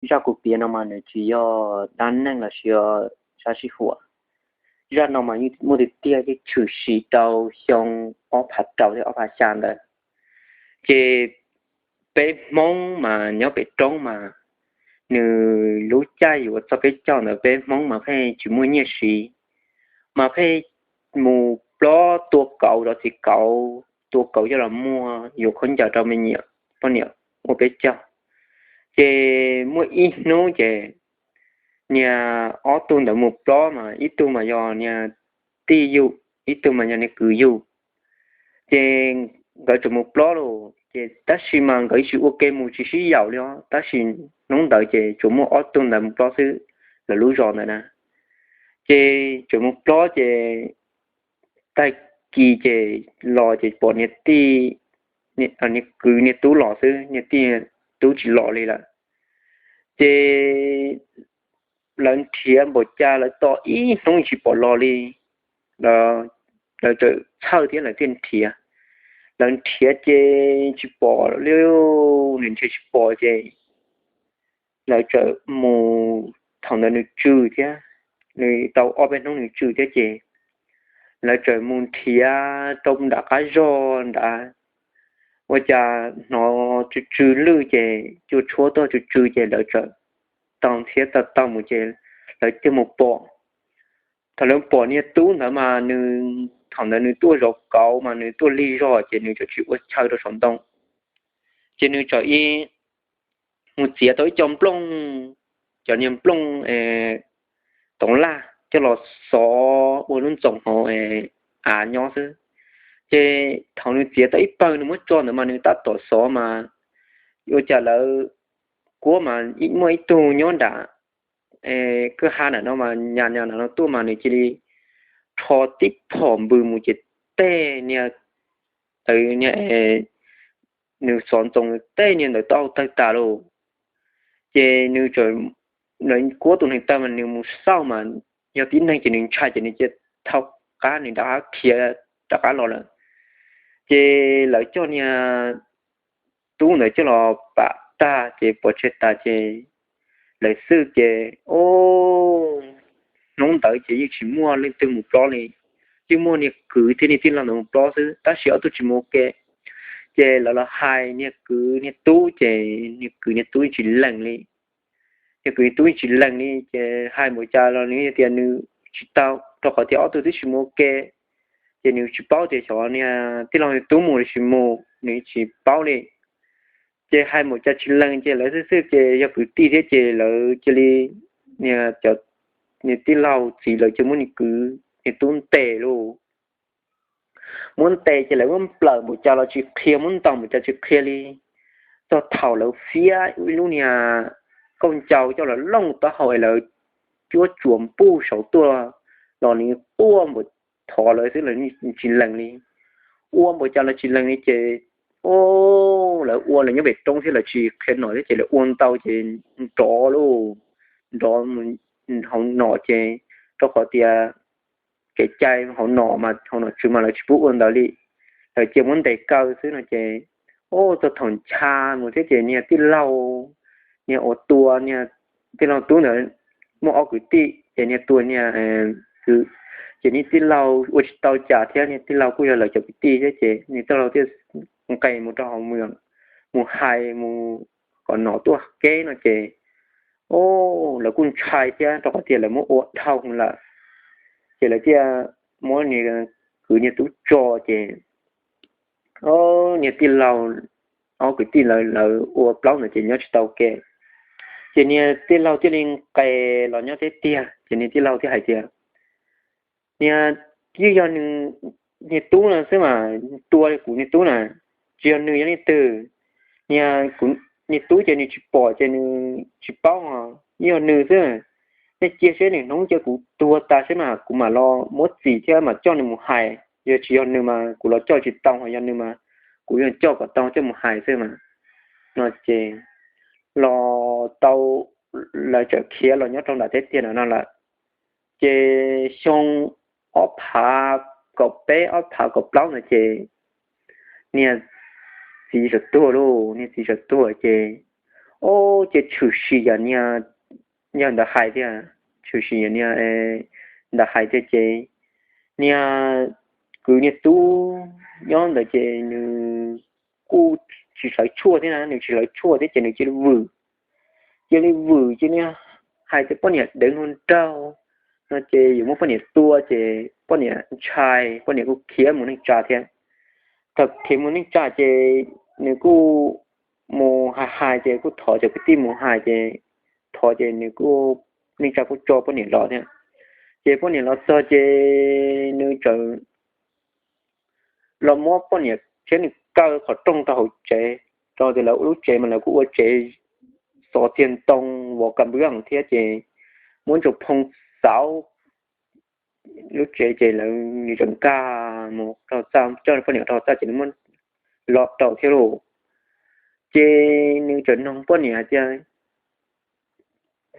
Zaj kuv piav no mas nws tsis yog dab neeg los sis yog zaj sib huam. Zaj no mas muaj tiag tiag, yeej tshwm sim rau xyoo ob phav rau thiab ob phav xya ntawd. Ces peb Hmoob mas nyob pem roob mas, nws lub caij yuav txog peb caug ntawd peb Hmoob mas pheej tsis muaj nyiaj siv, mas pheej mus plob tua kauv rau txiv kauv, tua kauv coj los muag yuav khaub ncaws rau me nyuam poj niam ua peb caug. Ces muaj ib hnub ces niag ob tug ntawd mus plob mas ib tug mas yog niag tij yug, ib tug mas yog niag kwv yug. Ces nkawd tseem mus plob los ces tab sis mas nkawd tsis ua ke mus tsis sib yaum li os, tab sis hnub ntawd ces tsuas muaj ob tug ntawd mus plob xwb, lawv lub zos ntawd na. Ces tseem mus plob ces tag kis ces los ces pom niag tij, niag kwv niag tub los xwb, niag tij tub tsis los li lawm. Ces lawv nrhiav npaum cas lawv tos ib hnub tsis pom los li. Lawv txawm txhawj thiab lawv thiaj nrhiav. Lawv nrhiav ces tsis pom li, nws nrhiav tsis pom ces lawv txawm mus, thaum ntawd nws tsw thiab, nws tau ob peb hnub nws tsw thiab ces lawv txawm mus nrhiav rau nram qab zog nrad, ua cas hnov tsw tsw lwj ces cua tshuab tuaj tsw tsw ces lawv txawm tau thiab tau tau mus ces lawv thiaj mus pom. Thaum lawv pom niag tub ntawd mas nws, thaum ntawd nws tuaj zov kauv mas nws tuaj lig zog ces nws txawm tsis ua chaw rau saum ntoo, ces nws txawm ib mus txiav tau ib co nplooj, cov niag nplooj toov laj coj los xov ua lub ntxoov hauv av nyob xwb. Ces thaum nws txiav tau ib pawg nws muab tso ntawd mas nws tab tom xov mas ua cas lawv kuab mas muaj ib tug nyob nram kwj ha nram no mas nyas nyas nram no tuaj mas nws cia li rho tib phom npws mus ces tej niag, nws xov ntxoov tej niag ntawd tau tawg tas lauj. Ces nws, lawv kuab tus neeg tawg mas nws mus xauj mas yog tib neeg ces nws ntshai ces nws cia thau qab nws rov qab khiav rov qab los lawm. Ces lawv coj niag tub ntawd coj los pam tag ces pov tseg tas ces lawv xwb ces, o, hnub ntawd ces yeej tsis muaj leej twg mus plob li, yeej muaj niag kwv thiab niag tij laug ntawd mus plob xwb tab sis ob tug tsis mus ua ke. Ces lawv los hais niag kwv niag tub ces niag kwv niag tub yeej tsis lees li. Niag kwv niag tub yeej tsis lees li ces hais npaum cas los nws tias nws tsis tau, rau qhov tias ob tug twb tsis mus ua ke. Ces nws tsis paub tias xyov niag tij laug niag tub mus los tsis mus, nws tsis paub li. Ces hais npaum cas tsis lees ces lawv xwb xwb ces yog kwv tij thiab ces lawv cia li, niag, cov, niag tij laug txiv lawv cia muab niag kwv niag tub ntes lauj. Muab ntes ces lawv muab nplawm npaum cas los tsis qhia, muab ntaus npaum cas tsis qhia li. Txog thaum lawv fiab ib lub niag kauj ncau coj los looj taub hau es lawv cuab tsuas npuj saud tuaj los nws quaj npaum thov lawv xwb los tsis lees li. Ua npaum cas los tsis lees li ces, o, lawv ua lawv nyob pem roob thiab lawv tsis qhia nom thiab ces lawv ua ntau ces nrov lauj, nrov hauv nom ces, rau qhov tias kev cai hauv nom mas hauv nom tswv mas lawv tsis pub ua ntawd li, lawv cia muab ntes kaw xwb no ces, o, txog thaum ncha mus thiab ces niag tij laug, niag uas tua niag tij laug tub ntawd muaj ob kwv tij ces niag tua niag kwv, ces niag tij laug ua tsis tau cas thiab niag tij laug kuj yog lawv cov kwv tij thiab ces niag tij laug thiaj nqes mus rau hauv, mus hais mus kom nom tuaj keb no ces, o, lawv kuj ntshai thiab rau qhov tias lawv muab ua dhau lawm, ces lawv thiaj muab niag kwv niag tub tso ces, o, niag tij laug, ob kwv tij lawv lawv ua plaub ntawd ces nyob tsis tau ke. Ces niag tij laug thiaj li nqes los nyob thiab tiag ces niag tij laug thiaj hais tias, niag, twb yog nws, niag tub no xwb mas tua kuv niag tub na, tsis yog nws yog leej twg. Niag, niag tub ces nws tsis pom ces nws tsis paub, twb yog nws xwb. Nej cia seb nws hnub cia kuv tuag tas seb mas kuv mam los muab txim thiab mam coj nws mus hais, yog tsis yog nws mas kuv los coj tsis tau, ho yog nws mas kuv yuav coj kom tau coj mus hais xwb mas. No ces los tau, lawv txawm khiav los nyob rau nram teb tiag no lawm. Ces xyoo ob phav kaum peb ob phav kaum plaub ntawd ces niag txiv sawv tuag lauj, niag txiv sawv tuag ces, Ces tshwm sim yog niag, yog ntawd hais tiag, tshwm sim yog niag ntawd hais tiag ces niag kwv niag tub nyob ntawd ces nws kuj tsis hlawv tshuaj thiab na, nws tsis hlawv tshuaj thiab ces nws cia li vwm, cia li vwm ces niag hais tias poj niam deev hluas nraug no ces yuav muab poj niam tua ces poj niam ntshai, poj niam kuj khiav mus neej tsa thiab. Thaum khiav mus neej tsa ces nws kuj mus hais hais ces kuj thov cov kwv tij mus hais ces thov ces nws kuj, neej tsa kuj tso poj niam los thiab. Ces poj niam los txog ces nws txawm los muab poj niam thiab nws kaw qhov rooj rau hauv tsev, rau tias lawv lub tsev mas lawv kuj ua tsev xov txiag ntoo vov kas npwb thiab ces muab ntsaum phoo xauv lub tsev ces lawv, nws txawm nkag mus rau txaj, coj poj niam rau txaj ces nws muab los rau thiab lauj. Ces nws txawm nug poj niam tias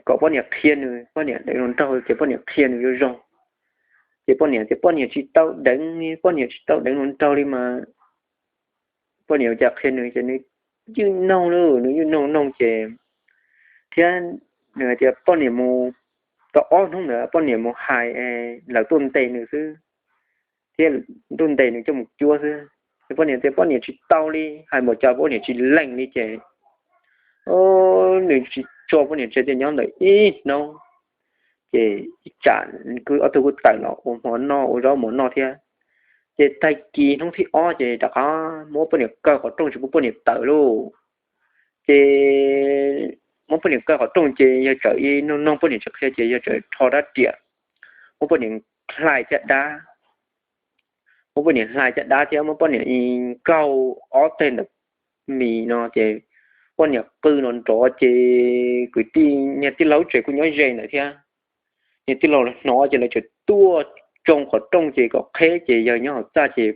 kom poj niam qhia nws, poj niam deev hluas nraug ces poj niam qhia nws zoo zoo. Ces poj niam tias poj niam tsis tau deev, poj niam tsis tau deev hluas nraug li mas. Poj niam ua cas qhia nws ces nws ywj noog lauj, nws ywj noog noog ces thiab nws hais tias poj niam mus tau ob hnub ntawd poj niam mus hais lawv tuaj ntes nws xwb, thiab tuaj ntes nws coj mus cuab xwb. Poj niam tias poj niam tsis tau li, hais npaum cas poj niam tsis lees li ces nws tsis tso poj niam tseg tias nyob ntawm ib hnub ces ib tsam ob tug kuj tawm los ua hmo noj ua zaub mov noj thiab. Ces tag kis hnub thib ob ces rov qab muab poj niam kaw qhov rooj tsis pub poj niam tawm lauj. Ces muab poj niam kaw qhov rooj ces yawg txawm ib noog noog poj niam tsis qhia ces yawg txawm rho rab riam muab poj niam hlais caj dab, muab poj niam hlais caj dab thiab muab poj niam ib nkaug ob teg ntawm mis no ces poj niam qw nrov nrov ces kwv tij, niag tij laug tsev kuj nyob ze ntawd thiab. Niag tij laug los hnov ces lawv txawm tuaj tsoo qhov rooj ces kom qheb ces yawg nyob hauv txaj ces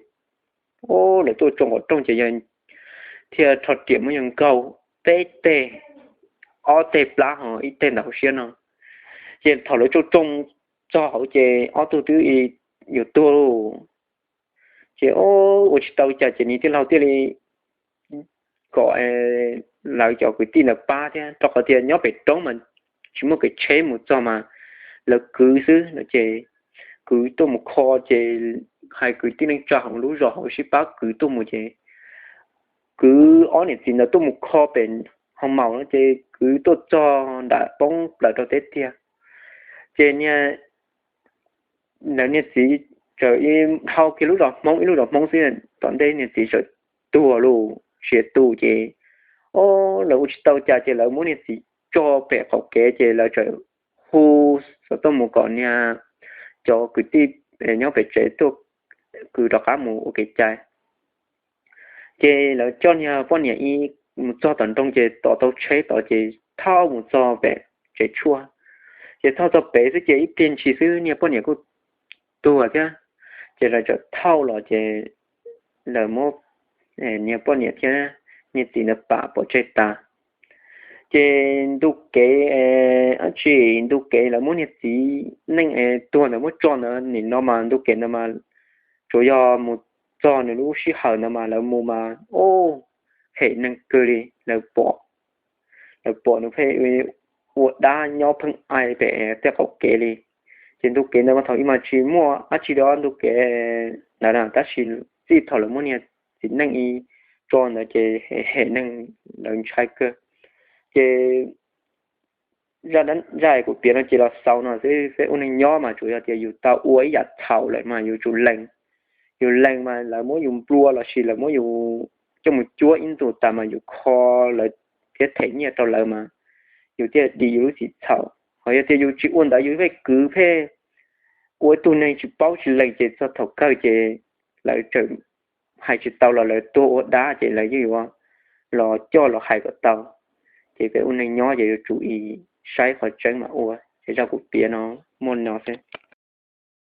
lawv tuaj tsoo qhov rooj ces yawg thiaj rho riam muab yawg nkaug peb teg, ob teg plab ho ib teg ntawm hauv siab no. Ces thaum lawv tsoo tsoo txog hauv ces ob tug twb yuav tuag lauj. Ces ua tsis tau cas ces niag tij laug thiaj li kom lawv cov kwv tij ntawd pab thiab rau qhov tias nyob pem roob mas tsis muaj kev tsheb mus txog mas lawv kwv xwb no ces kwv tuaj mus kho ces hais kwv tij neej tsa hauv lub zos hauv sib pab kwv tuaj mus ces kwv ob niam txiv ntawd tuaj mus kho pem hoo maum no ces kwv tuaj txog nram poob plaws rau teb tiag. Ces niag, lawv niag txiv txawm ib dhau kiag lub zos Hmoob, ib lub zos Hmoob xwb, tom ntej niag txiv txawm tuag lauj, siav tus ces o, lawv ua tsis tau cas ces lawv muab niag txiv tso pem qaum kev ces lawv txawm hu xov tooj mus kom niag cov kwv tij nyob pem tsev tuaj kwv rov qab mus ua kev cai. Ces lawv coj niag poj niam ib mus txog tom nroog ces tos tau tsheb tod ces thauj mus txog pem tsev tshuaj. Ces thauj txog pem xwb ces ib pliag ntshis xwb niag poj niam kuj tuag thiab. Ces lawv txawm thauj los ces lawv muab niag poj niam thiab niag txiv ntawd pam pov tseg tas. Ces ntu kev, ab tsi, ntu kev lawv muab niag txiv neej tuag ntawd muab tso ntawd nim no mas ntu kev ntawd mas tsuas yog mus txog nws lub sij hawm ntawd mas lawv mus mas o, hem neeg kawg li. Lawv pom, lawv pom nws pheej ua dab nyob pheej ai pem tej qaum kev li. Ces ntu kev ntawd mas thaum ub mas tsis muaj dab tsi rau ntu kev ntawd na, tab sis txij thaum lawv muab niag txiv neej ib tso ntawd ces hem neeg, lawv ntshai kawg. Ces zaj kuv piav no ces los xaus no xwb, peb ua neeg nyob mas tsuas yog tias yus tau ua ib yam txhaum lawm mas yus tsum lees. Yus lees mas lawv muab yus nplua lossis lawv muab yus coj mus cuab ib ntus tas mas yus kho lawv thiab them nyiaj rau lawv mas yus thiaj dim yus lub txim txhaum. Ho yog tias yus tsis ua ntawd, yus pheej kwv pheej ua ib tug neeg tsis paub tsis lees ces txog thaum kawg ces lawv txawm hais tsis tau los lawv tuag ua dab ces lawv yeej yuav los coj los hais kom tau. Ces peb ua neeg nyob ces yuav tsum ib saib qhov tseeb mas ua, ces zaj kuv piav no muaj no xwb.